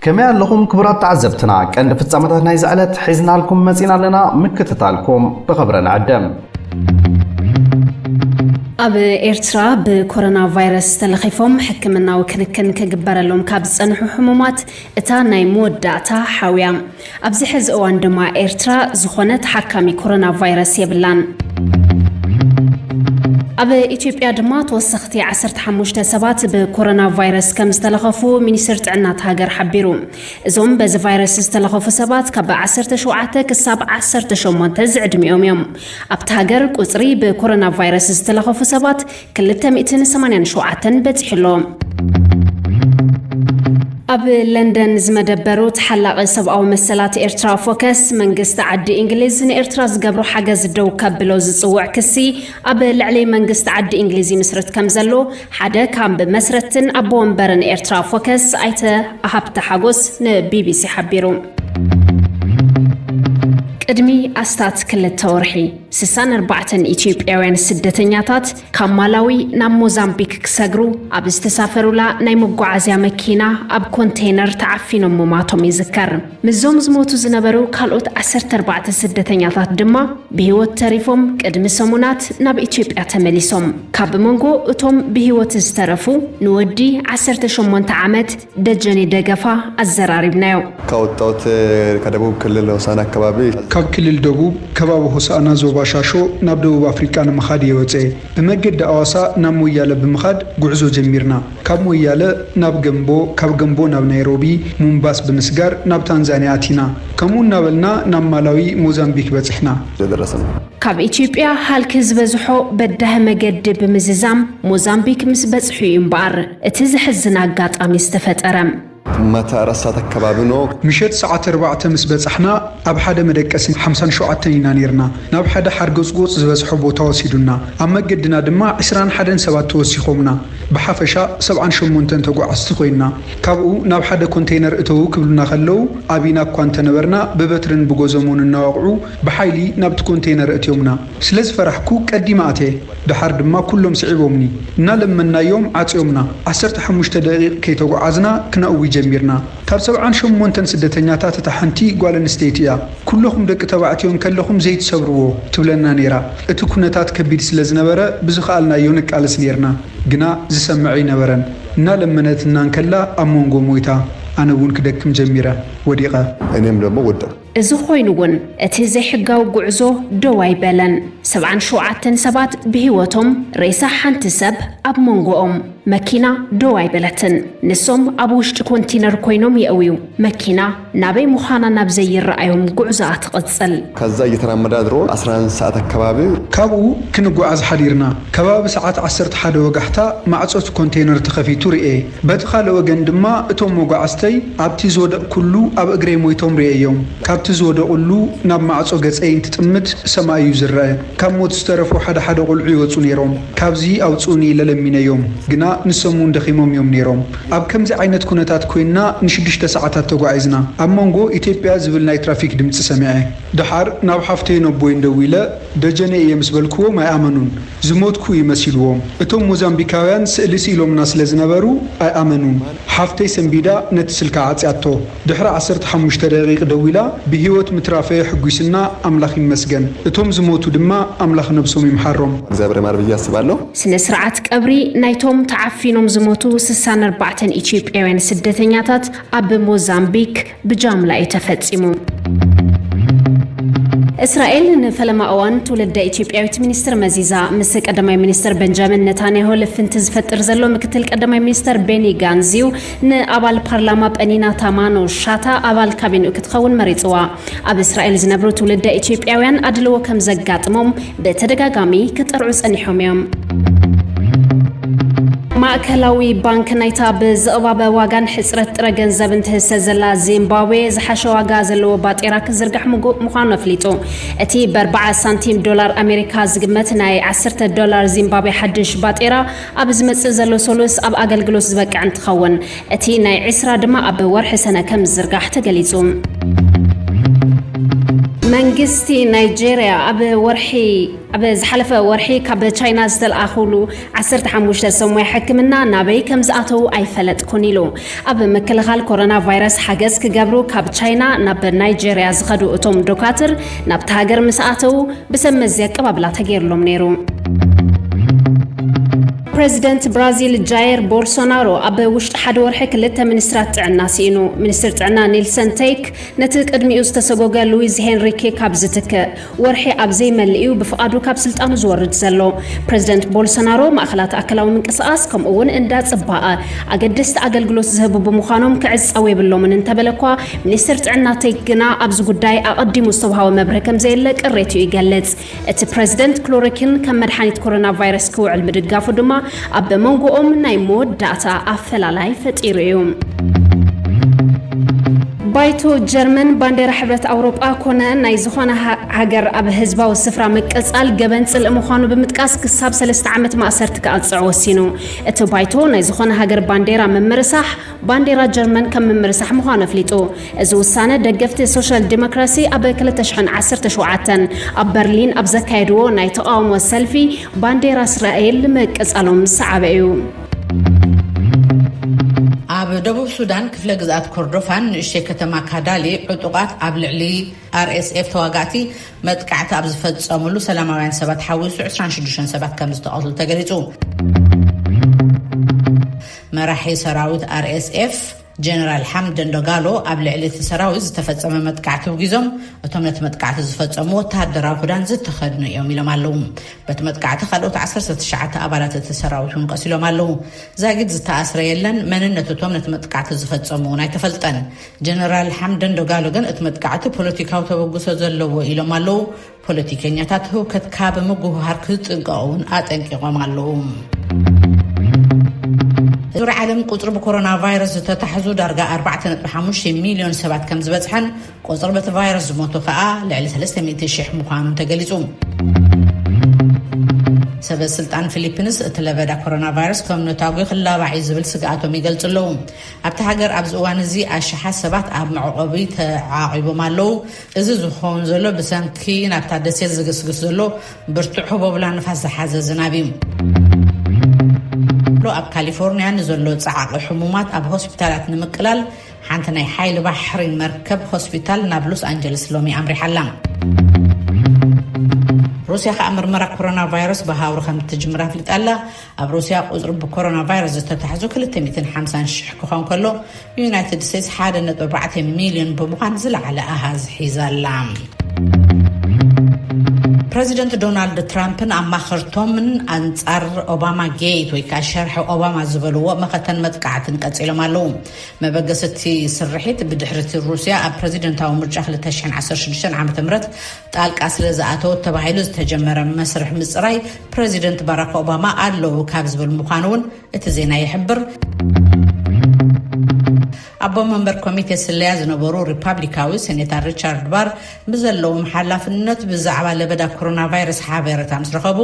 ከመይ ኣለኹም ክቡራት ተዓዘብትና? ቀንዲ ፍጻመታት ናይዚ ዕለት ሒዝናልኩም መጺና ኣለና፣ ምክትታልኩም ብኽብሪ ንዕድም። ኣብ ኤርትራ ብኮሮና ቫይረስ ተለኺፎም ሕክምናዊ ክንክን ክግበረሎም ካብ ዝጸንሑ ሕሙማት እታ ናይ መወዳእታ ሓውያ። ኣብዚ ሕዚ እዋን ድማ ኤርትራ ዝኾነ ተሓካሚ ኮሮና ቫይረስ የብላን። ኣብ ኢትዮጵያ ድማ ተወሰኽቲ ዓሰርተ ሓሙሽተ ሰባት ብኮሮና ቫይረስ ከም ዝተለኸፉ ሚኒስትር ጥዕና እታ ሃገር ሓቢሩ። እዞም በዚ ቫይረስ ዝተለኸፉ ሰባት ካብ ዓሰርተ ሸውዓተ ክሳብ ዓሰርተ ሸሞንተ ዝዕድሚኦም እዮም። ኣብታ ሃገር ቁጽሪ ብኮሮና ቫይረስ ዝተለኸፉ ሰባት ክልተ ሚእትን ሰማንያን ሸውዓተን በጺሑ ኣሎ። ኣብ ለንደን ዝመደበሩ ተሓላቒ ሰብኣዊ መሰላት ኤርትራ ፎከስ፣ መንግስቲ ዓዲ እንግሊዝ ንኤርትራ ዝገብሮ ሓገዝ ደው ከብሎ ዝጽውዕ ክሲ ኣብ ልዕሊ መንግስቲ ዓዲ እንግሊዝ ይምስርት ከም ዘሎ ሓደ ካብ መስረትን ኣቦ ወንበርን ኤርትራ ፎከስ ኣይተ ሃብተ ሓጎስ ንቢቢሲ ሓቢሩ። ቅድሚ ኣስታት ክልተ ወርሒ ስሳን ኣርባዕተን ኢትዮጵያውያን ስደተኛታት ካብ ማላዊ ናብ ሞዛምቢክ ክሰግሩ ኣብ ዝተሳፈሩላ ናይ መጓዓዝያ መኪና ኣብ ኮንቴይነር ተዓፊኖም ምማቶም ይዝከር። ምስዞም ዝሞቱ ዝነበሩ ካልኦት ዓሰርተ ኣርባዕተ ስደተኛታት ድማ ብህይወት ተሪፎም ቅድሚ ሰሙናት ናብ ኢትዮጵያ ተመሊሶም። ካብ መንጎ እቶም ብህይወት ዝተረፉ ንወዲ ዓሰርተ ሸሞንተ ዓመት ደጀኔ ደገፋ ኣዘራሪብናዮ። ከወጣሁት ከደቡብ ክልል ሆሳና አካባቢ ካብ ክልል ደቡብ ከባቢ ሆሳዕና ዞባ ሻሾ ናብ ደቡብ ኣፍሪቃ ንምኻድ እየ ወፀኤ። ብመገዲ ኣዋሳ ናብ ሞያለ ብምኻድ ጉዕዞ ጀሚርና። ካብ ሞያለ ናብ ገምቦ፣ ካብ ገምቦ ናብ ናይሮቢ፣ ሙምባስ ብምስጋር ናብ ታንዛንያ ኣቲና። ከምኡ እናበልና ናብ ማላዊ፣ ሞዛምቢክ በፂሕና። ዝደረሰ ነው። ካብ ኢትዮጵያ ሃልኪ ዝበዝሖ በዳሂ መገዲ ብምዝዛም ሞዛምቢክ ምስ በጽሑ እዩ እምበኣር እቲ ዘሕዝን ኣጋጣሚ ዝተፈጠረ። ማታ ኣራት ሰዓት ኣካባቢ ነው። ምሸት ሰዓት ኣርባዕተ ምስ በጻሕና ኣብ ሓደ መደቀሲ ሓምሳን ሸውዓተን ኢና ነይርና። ናብ ሓደ ሓርጎጽጎጽ ዝበዝሖ ቦታ ወሲዱና። ኣብ መገድና ድማ ዕስራን ሓደን ሰባት ተወሲኾምና። ብሓፈሻ ሰብዓን ሸሞንተን ተጓዓዝቲ ኮይንና። ካብኡ ናብ ሓደ ኮንቴይነር እተዉ ክብሉና ከለዉ ኣቢና እኳ እንተነበርና ብበትርን ብጎዘሞን እናወቕዑ ብሓይሊ ናብቲ ኮንቴይነር እትዮምና። ስለ ዝፈራሕኩ ቀዲመ ኣትየ። ደሓር ድማ ኩሎም ስዒቦምኒ። እናለመንናዮም ዓጽዮምና። ዓሰርተ ሓሙሽተ ደቂቕ ከይተጓዓዝና ክነእዊ ጀሚርና። ካብ ሰብዓን ሸሞንተን ስደተኛታት እታ ሓንቲ ጓል ኣንስተይቲ እያ። "ኩለኹም ደቂ ተባዕትዮ እንከለኹም ዘይትሰብርዎ" ትብለና ነይራ። እቲ ኩነታት ከቢድ ስለ ዝነበረ ብዝኸኣልናዮ ንቃለስ ነይርና። ግና ዝሰምዕ ኣይነበረን። እናለመነትና እንከላ ኣብ መንጎ ሞይታ። ኣነ እውን ክደክም ጀሚረ። ወዲቐ። እኔም ደግሞ ወደቅኩ። እዚ ኮይኑ እውን እቲ ዘይሕጋዊ ጉዕዞ ደው ኣይበለን። ሰብዓን ሸውዓተን ሰባት ብህይወቶም፣ ሬሳ ሓንቲ ሰብ ኣብ መንጎኦም። መኪና ደው ኣይበለትን። ንሶም ኣብ ውሽጢ ኮንቲነር ኮይኖም የእውዩ። መኪና ናበይ ምዃና ናብ ዘይረኣዮም ጉዕዞኣ ትቕጽል። ከዛ እየተራመደ አድሮ አስራ አንድ ሰዓት አካባቢ። ካብኡ ክንጓዓዝ ሓዲርና። ከባቢ ሰዓት ዓሰርተ ሓደ ወጋሕታ ማዕጾ እቲ ኮንቴይነር ተኸፊቱ ርኤ። በቲ ካልእ ወገን ድማ እቶም መጓዓዝተይ ኣብቲ ዝወደቕኩሉ ኣብ እግረይ ሞይቶም ርኤዮም። ካብቲ ዝወደቑሉ ናብ ማዕጾ ገጸይ እንትጥምት ሰማይ እዩ ዝረአ። ካብ ሞት ዝተረፉ ሓደ ሓደ ቆልዑ ይወጹ ነይሮም። "ካብዚ ኣውጽኡኒ" ኢለ ለሚነዮም። ግና ንሶም እውን ደኺሞም እዮም ነይሮም። ኣብ ከምዚ ዓይነት ኩነታት ኮይንና ንሽዱሽተ ሰዓታት ተጓዒዝና። ኣብ መንጎ "ኢትዮጵያ" ዝብል ናይ ትራፊክ ድምጺ ሰሚዐ። ደሓር ናብ ሓፍተይን ኣቦይን ደዊለ፣ "ደጀኔ እየ" ምስ በልክዎም ኣይኣመኑን። ዝሞትኩ እዩ መሲልዎም። እቶም ሞዛምቢካውያን ስእሊ ስኢሎምና ስለ ዝነበሩ ኣይኣመኑን። ሓፍተይ ሰንቢዳ ነቲ ስልካ ዓጽያቶ። ድሕሪ ዓሰርተ ሓሙሽተ ደቂቕ ደዊላ፣ "ብህይወት ምትራፈ የሕጒስና፣ ኣምላኽ ይመስገን። እቶም ዝሞቱ ድማ ኣምላኽ ነብሶም ይምሓሮም።" እግዚኣብሔር ይማር ብዬ አስባለሁ። ስነ ስርዓት ቀብሪ ናይቶም ተዓፊኖም ዝሞቱ ስሳን ኣርባዕተን ኢትዮጵያውያን ስደተኛታት ኣብ ሞዛምቢክ ብጃምላ እዩ ተፈጺሙ። እስራኤል ንፈለማ እዋን ትውልደ ኢትዮጵያዊት ሚኒስትር መዚዛ። ምስ ቀዳማይ ሚኒስትር ቤንጃሚን ኔታንያሁ ልፍንቲ ዝፈጥር ዘሎ ምክትል ቀዳማይ ሚኒስትር ቤኒ ጋንዝ እዩ ንኣባል ፓርላማ ጳኒና ታማኖ ሻታ ኣባል ካቢንኡ ክትኸውን መሪጽዋ። ኣብ እስራኤል ዝነብሩ ትውልደ ኢትዮጵያውያን ኣድልዎ ከም ዘጋጥሞም ብተደጋጋሚ ክጠርዑ ጸኒሖም እዮም። ማእከላዊ ባንክ ናይታ ብዝቕባበ ዋጋን ሕጽረት ጥረ ገንዘብን ትህሰ ዘላ ዚምባብዌ ዝሓሸ ዋጋ ዘለዎ ባጤራ ክዝርጋሕ ምጉ-፣ ምዃኑ ኣፍሊጡ። እቲ ብኣርባዓ ሳንቲም ዶላር ኣሜሪካ ዝግመት ናይ ዓሰርተ ዶላር ዚምባብዌ ሓድሽ ባጤራ ኣብ ዝመጽእ ዘሎ ሰሉስ ኣብ ኣገልግሎት ዝበቅዕ እንትኸውን፣ እቲ ናይ ዕስራ ድማ ኣብ ወርሒ ሰነ ከም ዝዝርጋሕ ተገሊጹ። መንግስቲ ናይጄርያ ኣብ ወርሒ ኣብ ዝሓለፈ ወርሒ ካብ ቻይና ዝተለኣኹሉ ዓሰርተ ሓሙሽተ ሰብ ሞያ ሕክምና ናበይ ከም ዝኣተዉ ኣይፈለጥኩን ኢሉ። ኣብ ምክልኻል ኮሮና ቫይረስ ሓገዝ ክገብሩ ካብ ቻይና ናብ ናይጄርያ ዝኸዱ እቶም ዶካትር ናብቲ ሃገር ምስ ኣተዉ ብሰብ መዚ ኣቀባብላ ተገይርሎም ነይሩ። ፕረዚደንት ብራዚል ጃየር ቦልሶናሮ ኣብ ውሽጢ ሓደ ወርሒ ክልተ ሚኒስትራት ጥዕና ስኢኑ። ሚኒስትር ጥዕና ኔልሰን ቴክ ነቲ ቅድሚኡ ዝተሰጎገ ሉዊዝ ሄንሪኬ ካብ ዝትክእ ወርሒ ኣብ ዘይመልእ እዩ ብፍቓዱ ካብ ስልጣኑ ዝወርድ ዘሎ። ፕረዚደንት ቦልሶናሮ ማእኸላት ኣካላዊ ምንቅስቓስ ከምኡ እውን እንዳ ጽባቐ ኣገደስቲ ኣገልግሎት ዝህቡ ብምዃኖም ክዕጸው የብሎምን እንተበለ እኳ፣ ሚኒስትር ጥዕና ቴክ ግና ኣብዚ ጉዳይ ኣቐዲሙ ዝተውሃበ መብርሂ ከም ዘየለ ቅሬትኡ ይገልጽ። እቲ ፕረዚደንት ክሎሮኪን ከም መድሓኒት ኮሮና ቫይረስ ክውዕል ምድጋፉ ድማ ኣብ መንጎኦም ናይ መወዳእታ ኣፈላላይ ፈጢሩ እዩ። ባይቶ ጀርመን ባንዴራ ሕብረት ኣውሮጳ ኮነ ናይ ዝኾነ ሃ-፣ ሃገር ኣብ ህዝባዊ ስፍራ ምቅጻል ገበን ጽልኢ ምዃኑ ብምጥቃስ ክሳብ ሰለስተ ዓመት ማእሰርቲ ክቐጽዕ ወሲኑ። እቲ ባይቶ ናይ ዝኾነ ሃገር ባንዴራ ምምርሳሕ ባንዴራ ጀርመን ከም ምምርሳሕ ምዃኑ ኣፍሊጡ። እዚ ውሳነ ደገፍቲ ሶሻል ዲሞክራሲ ኣብ ክልተ ሽሕን ዓሰርተ ሸውዓተን ኣብ በርሊን ኣብ ዘካየድዎ ናይ ተቓውሞ ሰልፊ ባንዴራ እስራኤል ምቅጻሎም ዝሰዓበ እዩ። ኣብ ደቡብ ሱዳን ክፍለ ግዝኣት ኮርዶፋን ንእሽተይ ከተማ ካዳሊ ዕጡቓት ኣብ ልዕሊ ኣርኤስኤፍ ተዋጋእቲ መጥቃዕቲ ኣብ ዝፈጸሙሉ ሰላማውያን ሰባት ሓዊሱ ዕስራን ሽዱሽተን ሰባት ከም ዝተቐትሉ ተገሊጹ። መራሒ ሰራዊት ኣርኤስኤፍ ጀነራል ሓምደን ዶጋሎ ኣብ ልዕሊ እቲ ሰራዊት ዝተፈጸመ መጥቃዕቲ ውጊዞም፣ እቶም ነቲ መጥቃዕቲ ዝፈጸሙ ወተሃደራዊ ክዳን ዝተኸድኑ እዮም ኢሎም ኣለዉ። በቲ መጥቃዕቲ ካልኦት ዓሰርተ ትሽዓተ ኣባላት እቲ ሰራዊት እውን ቀሲሎም ኣለዉ። ዛጊድ ዝተኣስረ የለን፣ መንነት እቶም ነቲ መጥቃዕቲ ዝፈጸሙ እውን ኣይተፈልጠን። ጀነራል ሓምደን ዶጋሎ ግን እቲ መጥቃዕቲ ፖለቲካዊ ተበግሶ ዘለዎ ኢሎም ኣለዉ። ፖለቲከኛታት ህውከት ካብ ምጉህሃር ክጥንቀቑ እውን ኣጠንቂቖም ኣለዉ። ዙርያ ዓለም ቁጽሪ ብኮሮና ቫይረስ ዝተታሕዙ ዳርጋ ኣርባዕተ ነጥቢ ሓሙሽተ ሚልዮን ሰባት ከም ዝበጽሐን ቁጽሪ በቲ ቫይረስ ዝሞቱ ከኣ ልዕሊ ሰለስተ ሚእቲ ሽሕ ምዃኑን ተገሊጹ። ሰበ ስልጣን ፊሊፒንስ እቲ ለበዳ ኮሮና ቫይረስ ከም ነታጒ ክላባዕ እዩ ዝብል ስግኣቶም ይገልጹ ኣለዉ። ኣብቲ ሃገር ኣብዚ እዋን እዚ ኣሽሓት ሰባት ኣብ መዕቆቢ ተዓቒቦም ኣለዉ። እዚ ዝኸውን ዘሎ ብሰንኪ ናብታ ደሴት ዝግስግስ ዘሎ ብርቱዕ ህቦብላ ንፋስ ዝሓዘ ዝናብ እዩ። ኣብ ካሊፎርኒያ ንዘሎ ጸዓቒ ሕሙማት ኣብ ሆስፒታላት ንምቅላል ሓንቲ ናይ ሓይሊ ባሕሪ መርከብ ሆስፒታል ናብ ሎስ ኣንጀለስ ሎሚ ኣምሪሓ ኣላ። ሩስያ ከኣ ምርመራ ኮሮና ቫይረስ ብሃውሪ ከም እትጅምር ኣፍሊጣ ኣላ። ኣብ ሩስያ ቁጽሪ ብኮሮና ቫይረስ ዝተታሕዙ ክልተ ሚእትን ሓምሳን ሽሕ ክኾን ከሎ፣ ዩናይትድ ስቴትስ ሓደ ነጥቢ ኣርባዕተ ሚልዮን ብምዃን ዝለዓለ ኣሃዝ ሒዛ ኣላ። ፕረዚደንት ዶናልድ ትራምፕን ኣማኸርቶምን ኣንጻር ኦባማ ጌት ወይ ከዓ ሸርሒ ኦባማ ዝበልዎ መኸተን መጥቃዕትን ቀጺሎም ኣለዉ። መበገሲ እቲ ስርሒት ብድሕሪ እቲ ሩስያ ኣብ ፕረዚደንታዊ ምርጫ ክልተ ሽሕን ዓሰርተ ሽዱሽተን ዓመተ ምህረት ጣልቃ ስለ ዝኣተወት ተባሂሉ ዝተጀመረ መስርሕ ምጽራይ ፕረዚደንት ባራክ ኦባማ ኣለዉ ካብ ዝብል ምዃኑ እውን እቲ ዜና ይሕብር። ኣቦ መንበር ኮሚቴ ስለያ ዝነበሩ ሪፓብሊካዊ ሴኔተር ሪቻርድ ባር ብዘለዎም ሓላፍነት ብዛዕባ ለበዳ ኮሮና ቫይረስ ሓበሬታ ምስ ረኸቡ፣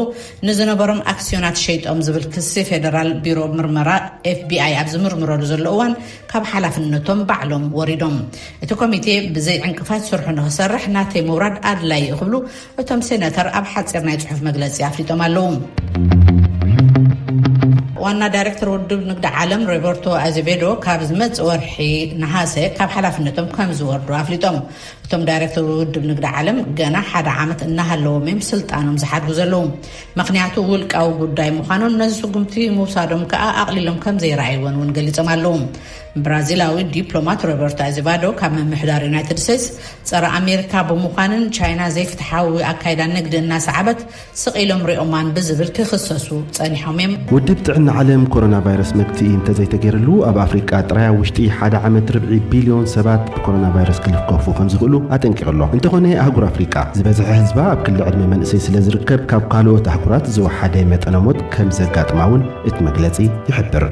ንዝነበሮም ኣክስዮናት ሸይጦም ዝብል ክሲ ፌደራል ቢሮ ምርመራ ኤፍቢኣይ ኣብ ዝምርምረሉ ዘሎ እዋን ካብ ሓላፍነቶም ባዕሎም ወሪዶም። እቲ ኮሚቴ ብዘይ ዕንቅፋት ስርሑ ንኽሰርሕ ናተይ ምውራድ ኣድላዪ እዩ ክብሉ እቶም ሴናተር ኣብ ሓጺር ናይ ጽሑፍ መግለጺ ኣፍሊጦም ኣለዉ። ዋና ዳይሬክተር ውድብ ንግዲ ዓለም ሮበርቶ ኣዜቬዶ ካብ ዝመጽእ ወርሒ ነሓሰ ካብ ሓላፍነቶም ከም ዝወርዱ ኣፍሊጦም። እቶም ዳይሬክተር ውድብ ንግዲ ዓለም ገና ሓደ ዓመት እናሃለዎም እዮም ስልጣኖም ዝሓድጉ ዘለዉ። ምኽንያቱ ውልቃዊ ጉዳይ ምዃኑን ነዚ ስጉምቲ ምውሳዶም ከኣ ኣቕሊሎም ከም ዘይረኣይዎን እውን ገሊጾም ኣለዉ። ብራዚላዊ ዲፕሎማት ሮበርቶ ኣዜቫዶ ካብ ምምሕዳር ዩናይትድ ስቴትስ ጸረ ኣሜሪካ ብምዃንን ቻይና ዘይፍትሓዊ ኣካይዳ ንግዲ እናሰዓበት ስቕ ኢሎም ሪኦማን ብዝብል ክኽሰሱ ጸኒሖም እዮም። ውድብ ጥዕና ዓለም ኮሮና ቫይረስ መግትኢ እንተዘይተገይርሉ ኣብ ኣፍሪቃ ጥራይ ኣብ ውሽጢ ሓደ ዓመት ርብዒ ቢልዮን ሰባት ብኮሮና ቫይረስ ክልከፉ ከም ዝኽእሉ ኣጠንቂቑ ኣሎ። እንተኾነ ኣህጉር ኣፍሪቃ ዝበዝሐ ህዝባ ኣብ ክሊ ዕድመ መንእሰይ ስለ ዝርከብ ካብ ካልኦት ኣህጉራት ዝወሓደ መጠነ ሞት ከም ዘጋጥማ እውን እቲ መግለጺ ይሕብር።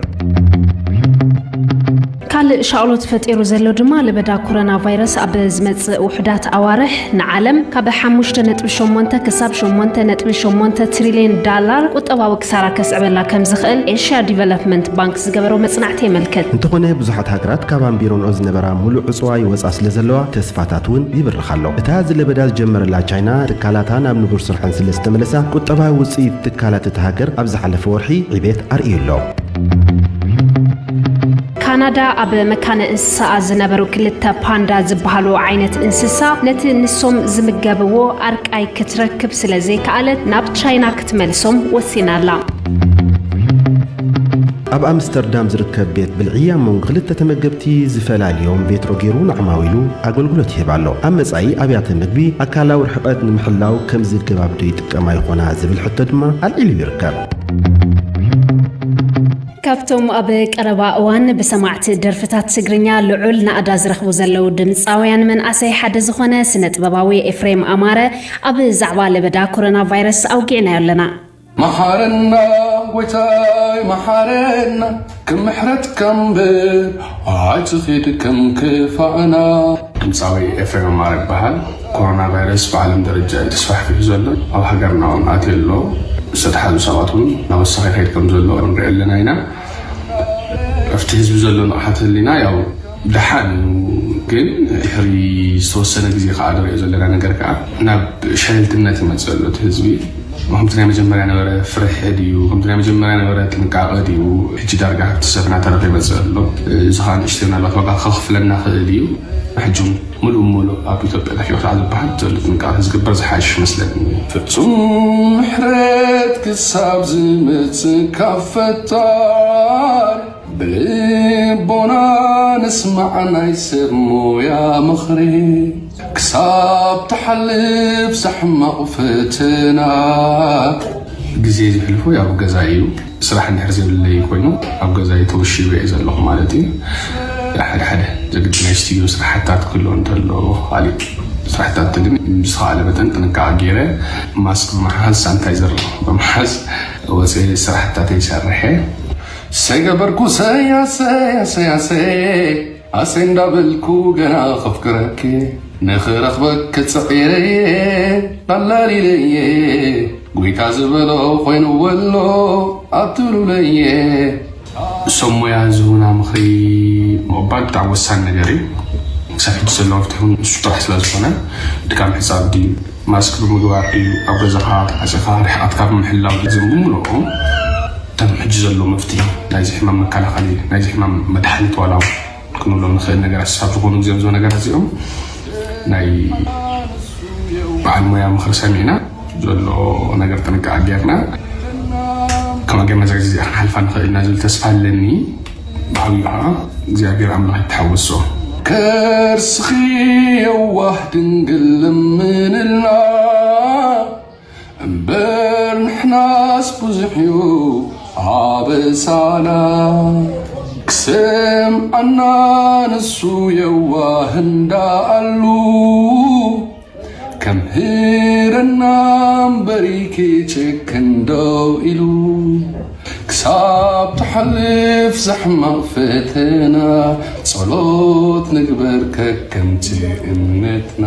ሻቕሎት ፈጢሩ ዘሎ ድማ ለበዳ ኮሮና ቫይረስ ኣብ ዝመጽእ ውሑዳት ኣዋርሕ ንዓለም ካብ ሓሙሽተ ነጥቢ ሸሞንተ ክሳብ ሸሞንተ ነጥቢ ሸሞንተ ትሪልዮን ዳላር ቁጠባዊ ክሳራ ከስዕበላ ከም ዝኽእል ኤሽያ ዲቨሎፕመንት ባንክ ዝገበሮ መጽናዕቲ የመልክት። እንተኾነ ብዙሓት ሃገራት ካብ ኣንቢሮንኦ ዝነበራ ሙሉእ ዕጽዋ ይወጻ ስለ ዘለዋ ተስፋታት እውን ይብርኽ ኣሎ። እታ እዚ ለበዳ ዝጀመረላ ቻይና ትካላታ ናብ ንቡር ስርሐን ስለ ዝተመለሳ ቁጠባዊ ውጽኢት ትካላት እታ ሃገር ኣብ ዝሓለፈ ወርሒ ዕቤት ኣርእዩ ኣሎ። ካናዳ ኣብ መካነ እንስሳኣ ዝነበሩ ክልተ ፓንዳ ዝበሃሉ ዓይነት እንስሳ ነቲ ንሶም ዝምገብዎ ኣርቃይ ክትረክብ ስለ ዘይከኣለት ናብ ቻይና ክትመልሶም ወሲና ኣላ። ኣብ ኣምስተርዳም ዝርከብ ቤት ብልዒ ኣብ መንጎ ክልተ ተመገብቲ ዝፈላልዮም ቬትሮ ገይሩ ንዓማዊሉ ኣገልግሎት ይህብ ኣሎ። ኣብ መጻኢ ኣብያተ ምግቢ ኣካላዊ ርሕቐት ንምሕላው ከምዚ ገባብ ዶ ይጥቀማ ይኾና ዝብል ሕቶ ድማ ኣልዒሉ ይርከብ። ካብቶም ኣብ ቀረባ እዋን ብሰማዕቲ ደርፍታት ትግርኛ ልዑል ናእዳ ዝረኽቡ ዘለዉ ድምፃውያን መንኣሰይ ሓደ ዝኾነ ስነ ጥበባዊ ኤፍሬም ኣማረ ኣብ ዛዕባ ለበዳ ኮሮና ቫይረስ ኣውጊዕናዮ ኣለና። መሓረና ጎይታይ መሓረና፣ ከም ምሕረትካ እምበር ኣይትኺድ ከም ክፋእና። ድምፃዊ ኤፍሬም ኣማረ ይበሃል። ኮሮና ቫይረስ ብዓለም ደረጃ እዩ ተስፋሕፊሑ ዘሎ። ኣብ ሃገርና እውን ኣትዩ ኣሎ። ዝተትሓዙ ሰባት እውን እናወሰኸ ይኸይድ ከም ዘሎ ንርኢ ኣለና ኢና። ኣብቲ ህዝቢ ዘሎ ንቕሓት ህሊና ያው ደሓን እዩ፣ ግን ድሕሪ ዝተወሰነ ግዜ ከዓ ንሪኦ ዘለና ነገር ከዓ ናብ ሸለልትነት ይመፅእ ኣሎ እቲ ህዝቢ። ከምቲ ናይ መጀመርያ ነበረ ፍርሒ ድዩ? ከምቲ ናይ መጀመርያ ነበረ ጥንቃቐ ድዩ? ሕጂ ዳርጋ ሃብቲ ሰብ እናተረፈ ይመፅእ ኣሎ። እዚ ከዓ ንእሽተይ ምናልባት ዋጋ ከኽፍለና ክእል እዩ። ሕጂ እውን ምሉእ ምሉእ ኣብ ኢትዮጵያ ጠፊኡ ከዓ ዝበሃል ዘሎ ጥንቃቐ ዝግበር ዝሓይሽ ይመስለኒ። ፍጹም ምሕረት ክሳብ ዝመጽእ ካብ ፈጣሪ፣ ብልቦና ንስማዕ ናይ ሰብ ሞያ ምኽሪ፣ ክሳብ ትሓልፍ ዛሕማቕ ፈተና። ግዜ ዝሕልፎ ያው ገዛ እዩ። ስራሕ እንድሕር ዘይብለይ ኮይኑ ኣብ ገዛይ ተወሺበ እየ ዘለኹ ማለት እዩ። ሓደ ሓደ ዘግድ ናይ ስቱዲዮ ስራሕታት ክህልዎ እንተሎ፣ ካሊእ ስራሕታት ግን ብዝተኻእለ መጠን ጥንቃቐ ገይረ ማስክ ብምሓዝ፣ ሳኒታይዘር ብምሓዝ ወፅየ ስራሕታተይ ይሰርሕ እየ። ሰይ ገበርኩ ሰይ ኣሰይ ኣሰይ ኣሰይ ኣሰይ እንዳበልኩ ገና ከፍቅረኪ ንኽረኽበኪ ጽዒረየ ኣላሊለየ። ጎይታ ዝበሎ ኮይኑ ወሎ ኣትሉለየ። ሰብ ሞያ ዝህቡና ምኽሪ ምቕባል ብጣዕሚ ወሳኒ ነገር እዩ። ክሳብ ሕጂ ዘሎ መፍትሒ እውን ንሱ ጥራሕ ስለ ዝኾነ፣ ድካ ምሕጻብ ድዩ፣ ማስክ ብምግባር ድዩ፣ ኣብ ገዛኻ ተዓጺኻ ርሕቐትካ ብምሕላው ድዩ፣ እዞም ብምልኦም እቶም ሕጂ ዘሎ መፍትሒ ናይዚ ሕማም መከላኸሊ፣ ናይዚ ሕማም መድሓኒት ዋላ እውን ክንብሎ ንኽእል ነገራት ክሳብ ዝኾኑ ግዜ እዞም ነገራት እዚኦም ናይ በዓል ሞያ ምኽሪ ሰሚዕና ዘሎ ነገር ጥንቃቐ ጌርና ከመይ ጌርና እዛ ግዜ እዚኣ ክንሓልፋ ንኽእል ኢና ዝብል ተስፋ ኣለኒ። ብዓብዩ ከዓ እግዚኣብሔር ኣምላኽ ይተሓወሶ። ከርስኺ የዋህ ድንግል ለምንልና፣ እምበር ንሕናስ ብዙሕ እዩ ኣበሳና። ክሰምዓና ንሱ የዋህ እንዳኣሉ፣ ከምህረና እምበሪ ክጭክን ደው ኢሉ፣ ክሳብ ትሓልፍ ዘሕማቕ ፈተና፣ ጸሎት ንግበር ከከምቲ እምነትና።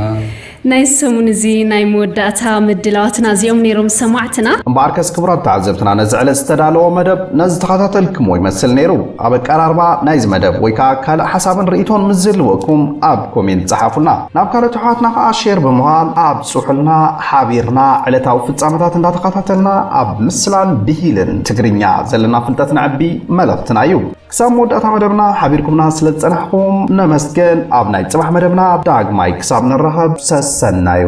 ናይ ሰሙን እዚ ናይ መወዳእታ ምድላዋትና እዚኦም ነይሮም ሰማዕትና። እምበኣርከስ ክቡራት ተዓዘብትና፣ ነዚ ዕለት ዝተዳለወ መደብ ነዚ ተኸታተልክሞ ይመስል ነይሩ። ኣብ ኣቀራርባ ናይዚ መደብ ወይ ከዓ ካልእ ሓሳብን ርእይቶን ምስ ዝህልወኩም ኣብ ኮሜንት ጸሓፉልና። ናብ ካልኦት ኣሕዋትና ከዓ ሼር ብምባል ኣብጽሑልና። ሓቢርና ዕለታዊ ፍጻመታት እንዳተኸታተልና ኣብ ምስላን ብሂልን ትግርኛ ዘለና ፍልጠት ነዕቢ መለኽትና እዩ። ክሳብ መወዳእታ መደብና ሓቢርኩምና ስለ ዝጸናሕኩም ነመስገን። ኣብ ናይ ጽባሕ መደብና ዳግማይ ክሳብ ንራኸብ ሰሰናዩ።